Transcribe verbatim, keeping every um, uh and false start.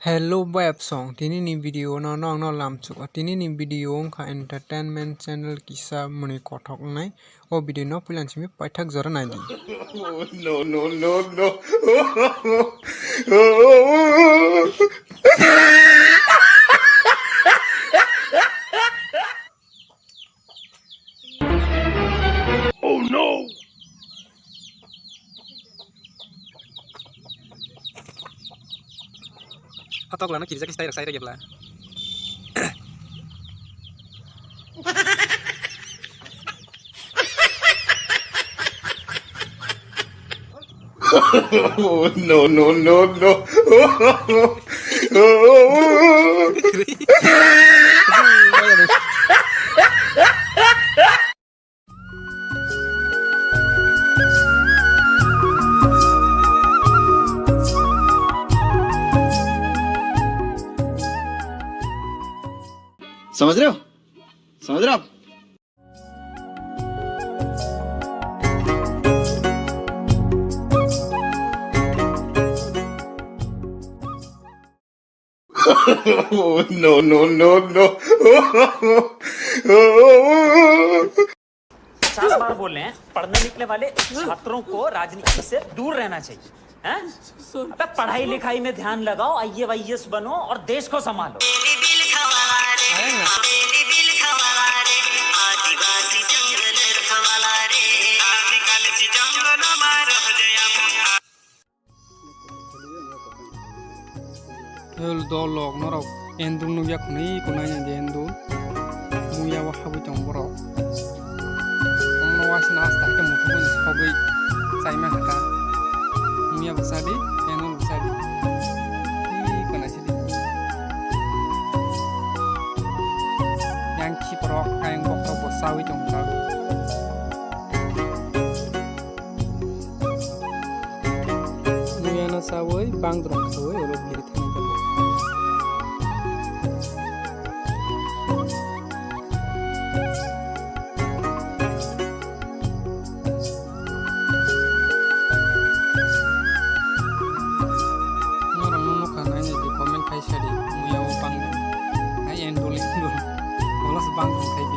Hello, bayap song. Tini ni video no, no, no lamchuko. Tini ni video wngkha entertainment channel kisa mwnwi kothok wngnai. O video no puilan simi paithak jora naidi. Oh, no, no, no, no. Oh no! Atok lana kirja kis tai rak sai rak yabla. Oh, no, no, no, no. समझ रहे हो? समझ रहे हो आप? Oh, no, no, no, no. पचास बार बोल रहे हैं, पढ़ने निकले वाले छात्रों को राजनीति से दूर रहना चाहिए, हैं? अबे पढ़ाई लिखाई में ध्यान लगाओ, आईएएस वाईएएस बनो और देश को संभालो। Hel dolok norok endul nukya khwnwi kunai nai de endul. Muya o habwi tong borok. Omo waisna hasta khe muthubuni sogwi chaima hata. Muya bwsadi, endul bwsadi. Ih, kunai sidi. Yang khiprok, ayang bokrok bo chawi tong jago. Muyano chawi bangdrong khawi oro biri thani jago. Norok no nukha nai nai di comment khai sadi muya o bangdrong. Hai endol endol. Bolas bangdrong khai.